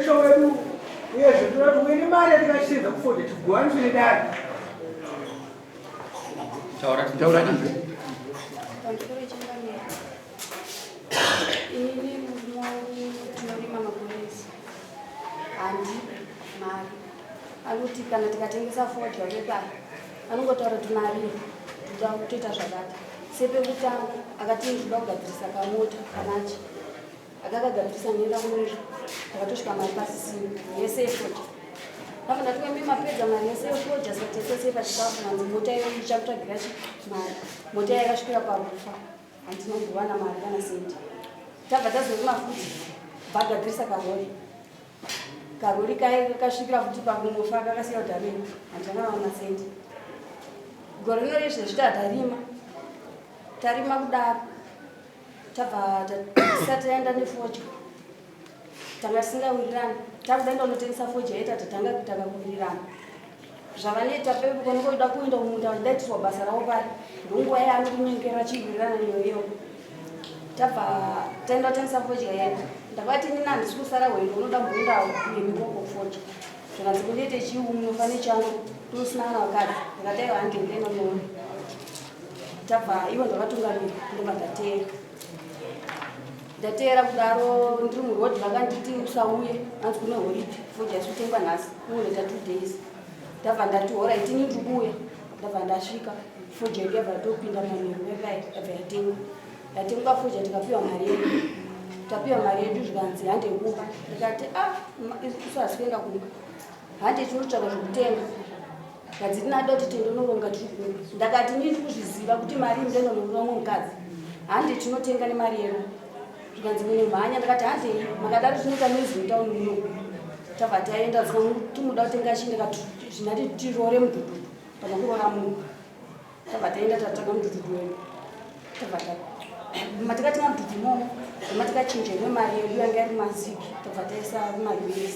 Musha wedu uyezve toda kuti uye nemari yatikaseva kufodya tigovaniswe nedare. Taura taura tinzwe. Pamusoro changamire. Inini murume wangu tinorima magonesi. Handipe mari. Anoti kana tikatengesa fodya pepaya anongotaura kuti mari toda kutoita zvakati. Sepekutanga akati ndinoda kugadzirisa kamota kanachi. Akakagadzirisa ndoenda kumusha takatosvika mari pasisina yese yefodya. Ndabva ndati kwemi mapedza mari yese yefodya saka taita sei pachikafu hanzi mota iyoyi ichakutsvagira chi mari. Mota iya yakasvikira parufa handina kuwana mari kana sendi. Tabva tazorima futi bagadzirisa karori. Karori kaye kakasvikira futi pakunofa kakasiya kuti amene handina kana sendi. Gore rino rezvezvi tatarima tarima kudaro tabva tisati taenda nefodya tanga tisingawirirani takuda enda unotengesa fodya yeta tatanga kutanga kuwirirana zvavanoita pekonongoda kuenda kumunda vachida itirwa basa ravo pari ndonguva yaanokunyengera chiwirirana neyoyo tabva taenda kutengesa fodya yedu ndakavati inini handisi kusara hwendo unoda mboendawo nemikoko kufodya zvikanzi kundiite chiunofa nechando tosina kana vakadzi ndikati aiwa handiendena unoona Tabva ivo ndavatungamira ndobva ndateera. Ndateera kudaro ndiri muroad vakanditi usauye hanzi kune holiday fodya isi kutengwa nhasi ungonoita 2 days. Ndabva ndati horaiti ini ndiri kuuya ndabva ndasvika fodya yedu yabva yatopinda manheru yakai yabva yatengwa. Yatengwa fodya tikapiwa mari yedu. Tapiwa mari yedu zvikanzi hande kumba ndikati ah isu hasi kuenda kumba hande tinotsvaka zvekutenga. Ndadziti nada kuti tindonoronga tiri kumba. Ndakati ini ndiri kuzviziva kuti mari iyi ndoinonoronga umwe mukadzi. Hande tinotenga nemari yedu. Zvikanzi munomhanya ndakati handei makadaro tinoita noise mutown muno. Tabva taenda tinoda kutenga chii ndakati zvinati tiroore mudhudhudhu pane kuroora munhu. Tabva taenda tatsvaga mudhudhudhu wedu. Tabva ta matikatenga mudhudhu imomo matikachinja imwe mari yedu yanga iri mazigi tabva taisa mumaUS.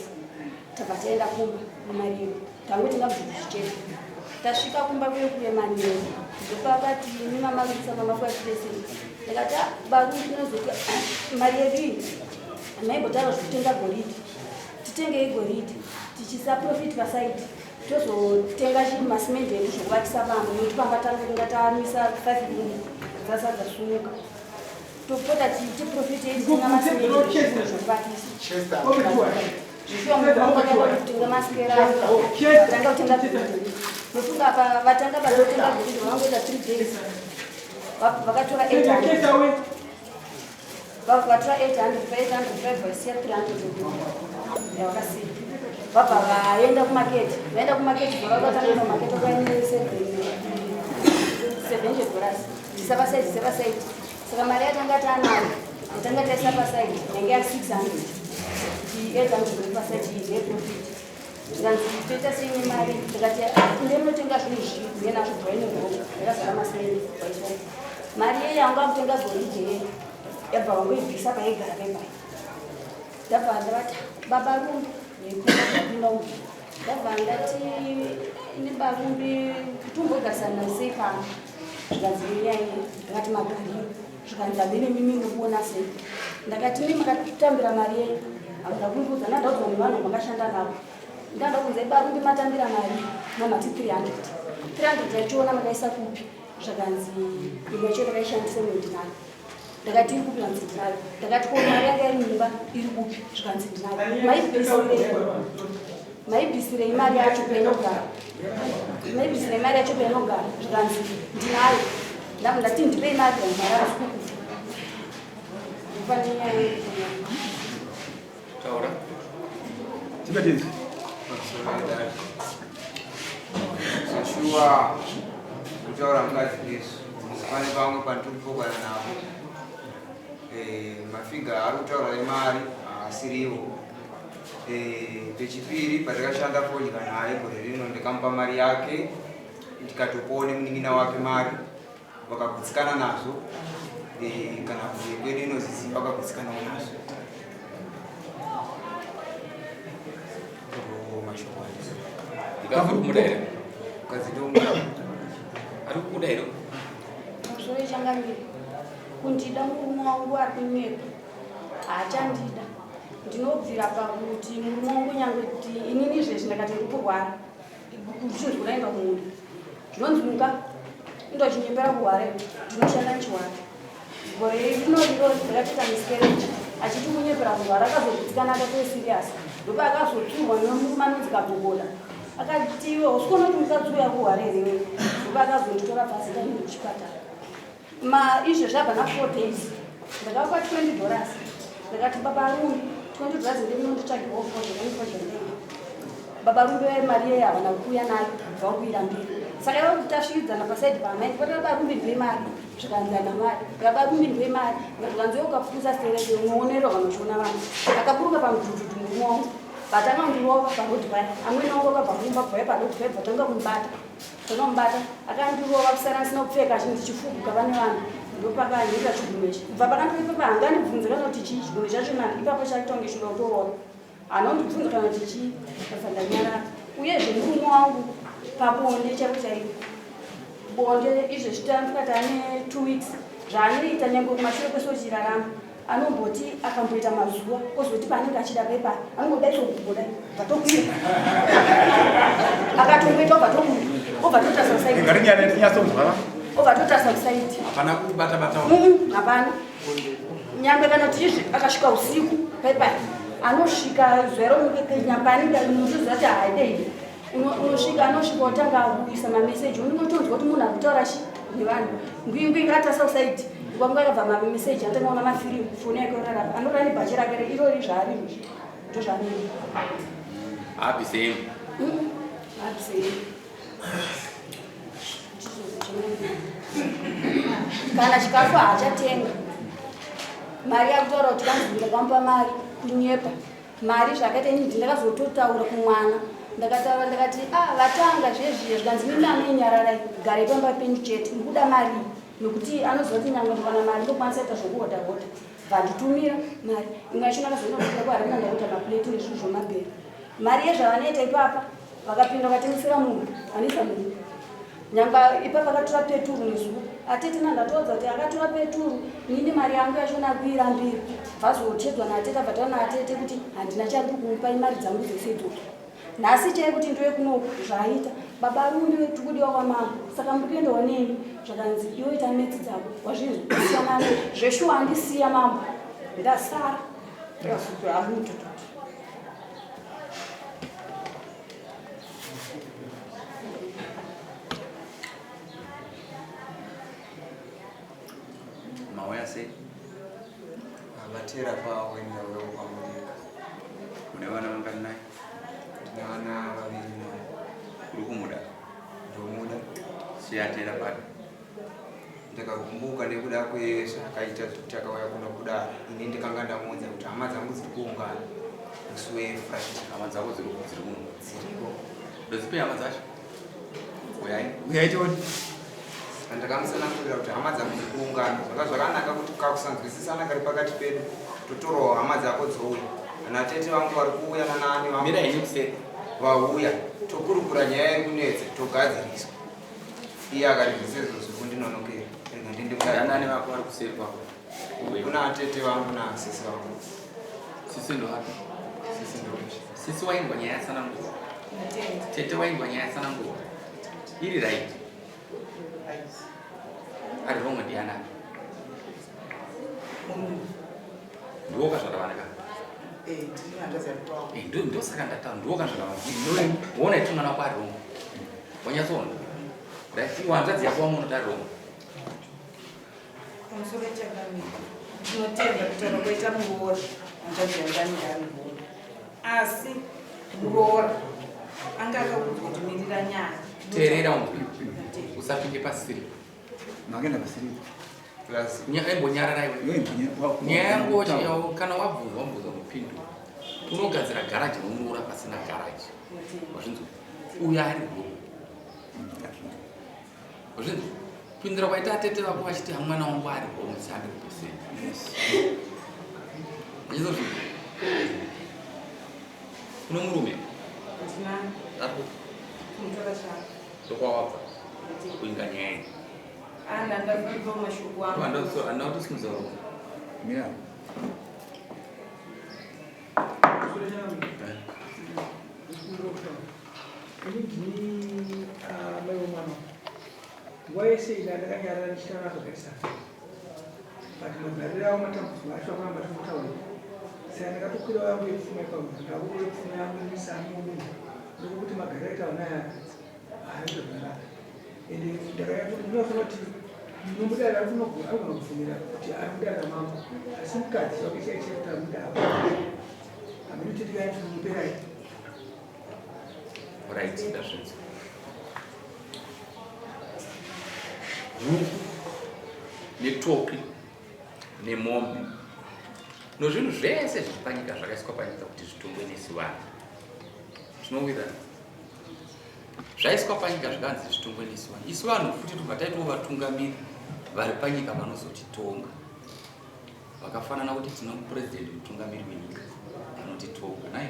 Tabva taenda kumba nemari yedu. Tangotenga mudhudhudhu chete. Tasvika kumba kuye kuye manheru ndopakati imi mama Lisa mama kwatese. Ndakati ah, baru tinozoti mari yedu iyi maimbotaura zvekutenga goridhe. Titengei goridhe tichisa profit pasaidi tozotenga masimende edu zvokuvakisa pamba nekuti pamba tanga tamisa 5 room dzasa dzasumuka topota tiprofit yedu tenga masimende zvokuvakisa zvishuwa kutenga masikera vatanga kutenga nofunga apa vatanga vazotenga goridhe vangoita 3 days vakatora 800 Vabva vatora 800 pa 800 vaisiya 300 yavakasiya. Vabva vaenda kumaketi. Vaenda kumaketi vakavatanga kumaketi vakaine 700 dollars. Tisa pasaidi, tisa pasaidi. Saka mari yatanga taanayo yatanga taisa pasaidi yange ya 600. 800 pasaidi iyi yeprofit. Zvikanzi toita sei nemari ndikati ndemunotenga zvinhu zvii uye nazvo drawing room yakazara masimende waiswa mari yeye yanga kutenga goridhe yeye yabva vangoibvisa paigara pepai ndabva ndavati baba rumbi ndapinda umu ndabva ndati ini barumbi kutombogarisana sei pano zvikanzi nenyaya iyi ndakati magariro zvikanzi hamene mimi mukuona sei ndakati mi makatambira mari yenyu hamuna kundiudza ndandaudzwa nevanhu makashanda navo ndanda kunze barumbi matambira mari mamati 300 300 yachiona makaisa kupi zvakanzi imwe yacho ndakaishandisa imwe ndinayo ndakati iri kupi zvanzi ndinayo ndakati ko mari yanga iri mumba iri kupi zvikanzi ndinayo maibvisirei maibvisirei mari yacho painogara maibvisirei mari yacho painogara zvikanzi ndinayo ndabva ndati ndipei mari mari asi kukufa pane nyaya Taura. Tibatinzi. Shuwa kutaura mukadzi nesu pane pamwe pandiri kupokana navo eh, mafiga ari kutaura emari haasiriwo eh, pechipiri patakashanda fodya naye gore rino ndikamupa mari yake ndikatopawo nemunin'ina wake mari vakagutsikana nazvo eh, kana mhuri kwedu inoziziva vakagutsikanawo nazvo mashoko Ndikafu kumuda here? Mukadzi ndomuda. Ari kukuda here? Musoro changamire. Kundida murume wangu ari kunyepa. Haachandida. Ndinobvira pakuti murume wangu nyange kuti inini izvezvi ndakati ndiri kurwara, kuchinzi kudaenda kumunda zvinonzi muka indochinyepera kurwara, ndinoshanda ndichirwara. Gore rino riro ndakatoita miscarriage achiti kunyepera kurwara, akazogutsikana akatove serious. Ndopa akazotsurwa nemurume anonzi Kagogoda, akati iwe usikuona kuti mukadzi uyu akurwara here iwe? Ndopa akazonditora bhazi ndaenda kuchipatara. Ma izvezvi abva na 4 days ndakavapa $20, ndakati baba Rumbi, $20 ndinonditsvagirawo fodya, kanifodya ndenge. Baba Rumbi mari yeye havana kuuya nayo kubva kuirambira. Saka ivo kuti tasvikidzana pasaidi paamai, ndikati baba Rumbi ndipe mari, zvikanzi hana mari. Baba Rumbi ndipe mari, zvikanzi iwe ukapusa stereke unoonerwa kana uchiona vanhu. Akaburuka pamudhudhudhu murume wangu, vatanga kundirova parodi paya. Amwene wangu akabva kumba bvauya parodi paya, bvatanga kumubata, takamubata akandirova kusara ndisina kupfeka, ndichifuguka pane vanhu. Ndopakanyika chigumo ichi kubva pakandiripa hangandibvunze kana kuti chii chigumo chacho na ipapo chakutonge chinoda kutorova, anondibvunza kana kuti chii, ndabva ndanyarara. Uyezve murume wangu pabonde chaipo chaipo, bonde izvezvi tandikati ane 2 weeks zvaanoita, nyange kumashure kwese uchirarama anomboti akamboita mazuva ozoti paanenge achida pepa anongodai sokugodai bvatokwira, akatomboita obva tobuda obva totarisa kusaidi. Ngatinyatsoonzwa. Obva totarisa kusaidi. Hapana kubata bata? Hapana. Nyangwe kana kuti izvi akasvika usiku paipai, anosvika zuva romunyamba unotoziva kuti haidei, unosvika, anosvika otanga kuisa mameseji, unotonzwa kuti munhu ari kutaura chi nevanhu ngwingwi ngatarisa kusaidi kwanga akabva mameseji, atanga kuona mafirimu, foni yake orarapa, anorara nebhachi rake irori zvaari ndozvaanoita. Haabvisei? Haabvisei kana chikafu haachatenga. Mari yakutaura kuti kanzi ndakamupa mari, kunyepa. Mari zvakaita ini ndakazototaura kumwana, ndakataura ndakati a vatanga zvezviya, zvikanzi mimi anoinyararai, garai pamba penyu chete, ndikuda mari nekuti anoziva kuti nyange ndikawana mari ndokwanisa ita zvokuhodha hodha. Bvanditumira mari imwe yacho, ndakazoenda kuharina, ndakuita mapureti nezvinhu zvomabhero. Mari yezvavanoita ipapa, vakapinda vakatengesera munhu anoisa munhu nyamba ipapa akatora peturu nezuva atete nandatoudza kuti akatora peturu nini mari yangu yachona kuirambira, bvazochedzwa naatete, abva naatete kuti handina chandiri kumupa, imari dzangu dzese idzodzo. Nhasi chai kuti ndiwe kunoku zvaaita baba Rumbi tikudiwa kwamama, saka muri kuendawo neni, zvakanzi iwe ita metsi dzako wazvinzwa siyana zveshuwa, andisiya mambo, ndasara amutututu. Mauya sei? Vatera pavo ndauya kwamurika. Une vana vangani naye? Ndine vana vaviri naye. Uri kumuda? Ndomuda. Siyatera pari? Ndakakumbuka nekuda kwezvaakaita zvekuti akauya kuno kudara, ini ndikanga ndamuudza kuti hama dzangu dziri kuungana musi weFriday. Hama dzako dziri kuno? Dziriko. Ndodzipe hama dzacho, uyai. Uyai tione. Ndakamusanangurira kuti hama dzangu dziri kuungana, zvanga zvakanaka kuti kakusanzwisisana kari pakati pedu totorawo hama dzako dzouya, ana tete vangu vari kuuya nanaani vangu. Mira henyu kuseri. Vauya tokurukura nyaya iri kunetsa, togadziriswa. Iye akati zvese izvo zvekundinonokera, rega ndiende. Nani vako vari kuseri kwako? Kuna atete vangu nasisi vangu. Sisi ndovapi? Sisi ndo Sisi waingwa nyaya yatsanangurwa, tete waingwa nyaya yatsanangurwa, iri right, ari wrong ndianani? Ndiwo kazvara vana ka? Ndosaka ndataura, ndiwo kazvara vana. Wona iti mwana wako ari wrong, wanyatsoona, right? Iwe hanzvadzi yako wamunoti ari wrong. Pamusoro changamira, ndinotenda kutaura kwaita muroora. Hanzvadzi yangu anenge ari muroora, asi muroora anga akaudzwa kuti mirira nyaya. Teerera unzwe, usapinde pasiri. Makenda pasiripo. Plus Imbonyarara iwe. Iwe Nyaya yangu yawo, kana wabvunzwa wabvunzwa mupinduro. Unogadzira garaji romuroora pasina garaji, wazvinzwa? Uyo ari wrong, wazvinzwa? Kupindura kwaita atete vako vachiti hamwana wangu ari wrong 100%. Wachizozvinzwa? Une murume? Ndina. Ari kumutora chako. Ndokwawabva kuinga nyaya iyi? Ana ndafamba mashoko angu. Handina kutosimudza ruoko. Mira. Ini ndini ah, mai wemwana. Nguva yese ina ndakanyarara ndichitaura zvakaisana. But magariro avo matambudziko acho akuramba tinotaura. Saka ndakatokwira yangu yepfuma ipapo. Ndakutora pfuma yangu ndisani munhu. Ndokuti magariro aita vana aya haana zvakanaka. Ende ndakanyatso ndinofanira kuti munomudara anogona kubvumira kuti ari mudara mambo. Asi mukadzi wake chaiye chaiye kuti ari mudara. Hameno tete Right, ndazvinzwa. Huku netoki nemombe nozvinhu zvese zviri panyika zvakaiswa panyika kuti zvitongwe nesu vanhu. Zvinowirirana. Zvaiswa panyika zvikanzi zvitongwe nesu vanhu. Isu vanhu futi tobva taitawo vatungamiri vari panyika vanozotitonga. Vakafanana kuti tino president mutungamiri wenyika anotitonga nai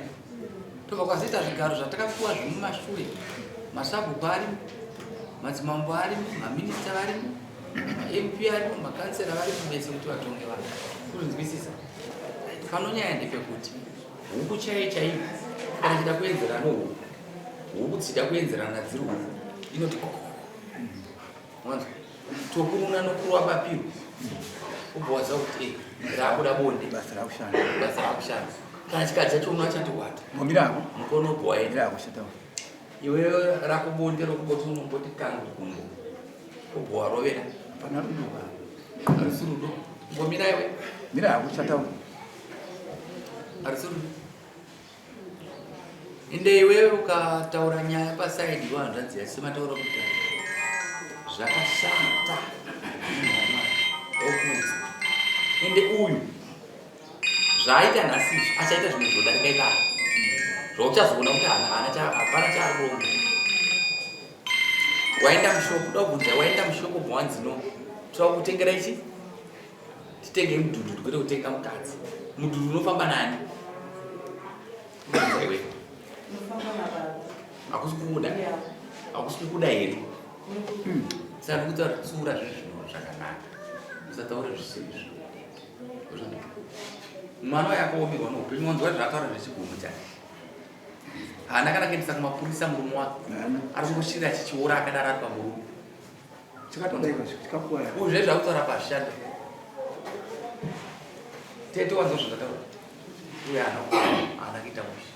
tobva kwazoita zvigaro zvatakapiwa zvemumashure masabhuku arimo madzimambo arimo maminista varimo mamp arimo makansera varimo vese kuti vatonge vanhu kuzvinzwisisa pano nyaya ndepekuti huku chaiyo chaiyo kana chida kuenzerana nohuku huku dzichida kuenzerana dziri huku inoti kokoko Wanzwa? Tokuruna nokurwa bapiro. Ubva waziva kuti eh, rakuda bonde. Basa rakushanda. Basa rakushanda. Kana chikadzi chacho unoachati wata. Mbomira hako. Mukono ubva waenda. Mira hako shata. Iwe rakubonde rokuboti unomboti kangu gumbo. Ubva warovera. Pana rudo. Harisi rudo. Mbomira iwe. Mira hako shata. Harisi rudo. Ende iwewe ukataura nyaya pasaidi iwe hanzvadzi yacho semataura kuti zvakashata okuudza ende uyu zvaaita nhasi izvi achaita zvimwe zvodarika ipapa zvauchazoona kuti hapana chaaronga waenda mushopu da kubvunza waenda mushopu ubva wanzi no toda kutengera ichi titenge mudhudhudhu kwete kutenga mukadzi mudhudhu unofamba nani iwe hakusi kukuda hakusi kukuda here hmm. saka ndikutaura tsura zvinhu zvino zvakanaka usataure zvisiri izvo mwana waye akaomerwa noupenyu wanzwa zvaataura zvechigumo chake haana kana kuendesa kumapurisa murume wake ari kungoshirira achichiora akadaro ari pamurume Chakatobayiwa chikakuwara. Uzve zvakutaura pashanda. Tete wanzwa zvandataura. Uye ana ana kuita mushe.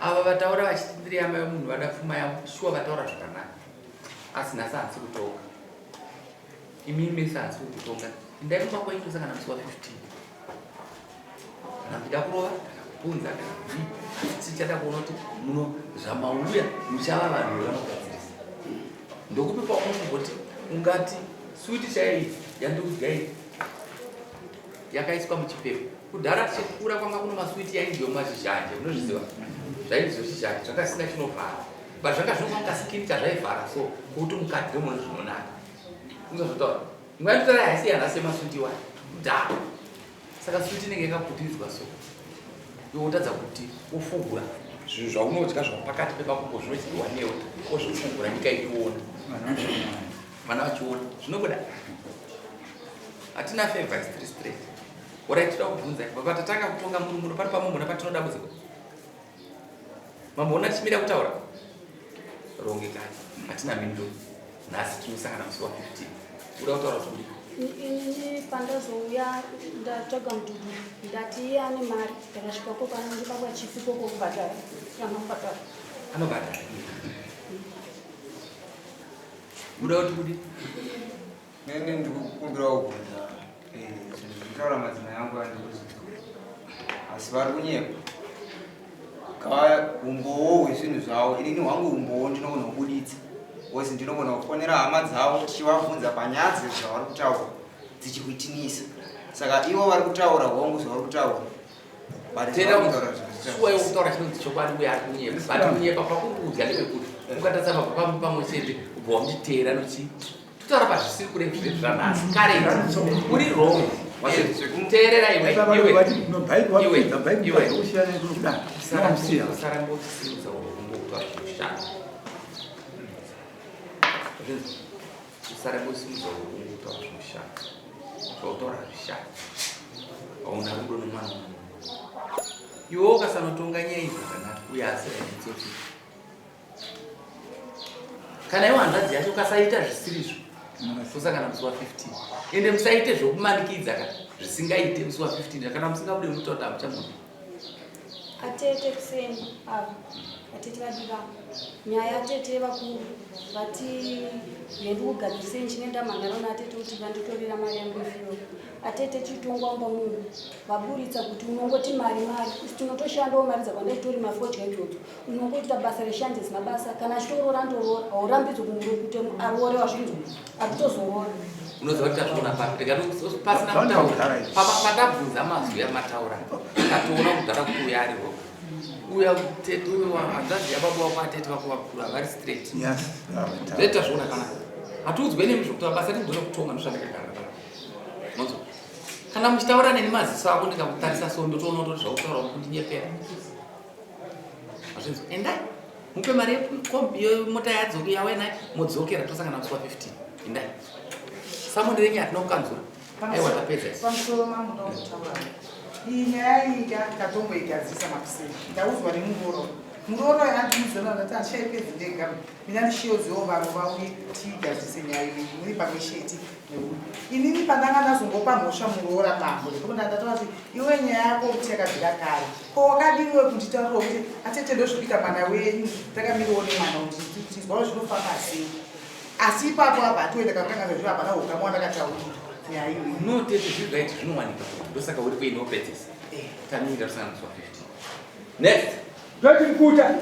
Ava vataura vachiti ndiri yama yemunhu vada pfuma yavo shuwa vataura zvakanaka. Asi nhasi handisi kutonga. Imi mese handisi kukutonga. Endai kumba kwenyu tosangana musi wa 15. Kana muchida kurova kana kupunza kana kudii asi tichada kuona kuti muno zvamauya muchava vanhu vanogadzirisa. Ndokupi paunomboti ungati switi chaiyo iyi yandikudya iyi yakaiswa muchipepa. Kudhara tichikura kwanga kuno maswiti yaidyiwa mumazhizhanje unozviziva zvaidyiwa zhizhanje zvanga zvisina chinovhara but zvanga zvino kasikini chazvaivhara so kuti mukadye mune zvinonaka. Unozvotaura nguva yatotaura haisi yanhasi yemaswiti iwayo kudhara. Saka switi inenge yakaputiridzwa so iwe wotadza kuti wofugura zvinhu zvaunodya zvapakati pemakumbo zvinodyiwa newe wozvifugura nyika ichiona vana vachiona zvinobuda hatina favor tiri straight orai tinoda kubvunza baba tatanga kutonga muri muno pari pamomona patinoda dambudziko mamboona tichimira kutaura rongekani hatina mhinduro nhasi tinosangana musi wa 15 uda kutaura kuti kudii Ini pandazouya ndatsvaga mudhudhu ndati iye ane mari ndakasvika koko anondipa kwachifi koko kubhadhara anobhadhara anobhadhara uda kuti kudii Nene ndikukumbirawo kubvunza eh, zvinhu zvinotaura madzimai angu andikuzvinzwa asi vari kunyepa Ka umbowo hwezvinhu zvavo inini hwangu umbowo ndinogona kubuditsa bcause ndinogona kufonera hama dzavo tichivabvunza panyaya dzezvavari kutaura dzichikuitinisa saka ivo vari kutaura hongu zvavari kutaura but Tenda zvavari kutaura zvinhu shuwa yekutaura chinonzi chokwadi uye ari kunyepa but kunyepa kwakuri kudya ndepekuti ukatarisa pabva pamwe pamwe chete ubva wamutiteera nochi totaura pazvisiri kure zvedu zvanhasi kare uri wrong teerera iwe iwe iwe iwe usaramba uchisimudza urombo kutaura zvinoshanda usaramba uchisimudza urombo kutaura zvinoshanda zvautaura hazvishandi hauna rudo nomwana. Iwe ukasanotonga nyaya iyi zvakanaka uye asi aitsotsi. Kana iwe hanzvadzi yacho ukasaita zvisirizvo tosangana musi wa 15. Ende musaite zvokumanikidza ka zvisingaite musi wa 15 kana musingabude munotaura kuti hamuchamudi. Atete kuseni ava atete vadiva nyaya atete vakuru vati ndikugadzirisei ndichinenda mhan'ara naatete kuti vanditorera mari yangu ifiyo atete chitongwa mumba muno vaburitsa kuti unongoti mari mari isu tinotoshandawo mari dzakawanda titori mafodya idzodzo unongoita basa reshanje zina basa kana achitoroora andoroora haurambidzwe kuti aroore wazvinzwa atitozoroora unoziva kuti tazviona papi rega pasina kutaura patabvunza mazwi amataura tatoona kudhara kuti uya ariwo uya tete uyo hanzvadzi yababa wako atete vako vakuru havari straight zve tazviona kana hatiudzwe nemi zvekutaura basa rinogona kutonga ndozvandakagara pano monzwa kana muchitaura neni maziso ako ndikakutarisa so ndotoona kutoti zvakutaura kundinyepera Hazvinzwa. Endai. Mupe mari yekombi yemota yadzoke yauya nayo modzokera tosangana musi wa 15. Endai. Samoni renyu hatina kukanzura. Aiwa tapedza isu. Pamusoro mambo ndakutaura. Iyi nyaya iyi tatomboigadzirisa makuseni. Ndaudzwa nemuroora. Muroora andiudzana ndati handichaipedzi ndega. Mina ndishiyoziwo vamwe vauye tiigadzirise nyaya iyi muri pamwe chete. Inini pandanga ndazongopa mhosva muroora pambo ndipo ndakataura kuti iwe nyaya yako kuti yakabvira kare ko wakadiniwe kunditaurira kuti atete ndozvikuita mwana wenyu takamiriwo nemwana kuti tizwawo zvinofamba sei asi ipapo abva atoenda kakutanga zvezvo hapana ukama wandakataurira nyaya iyoyi no tete zviri right zvinowanika ndosaka uri kuenda wopedzesa eh. tamirira tusana musi wa 15 next Ndoti mkuta.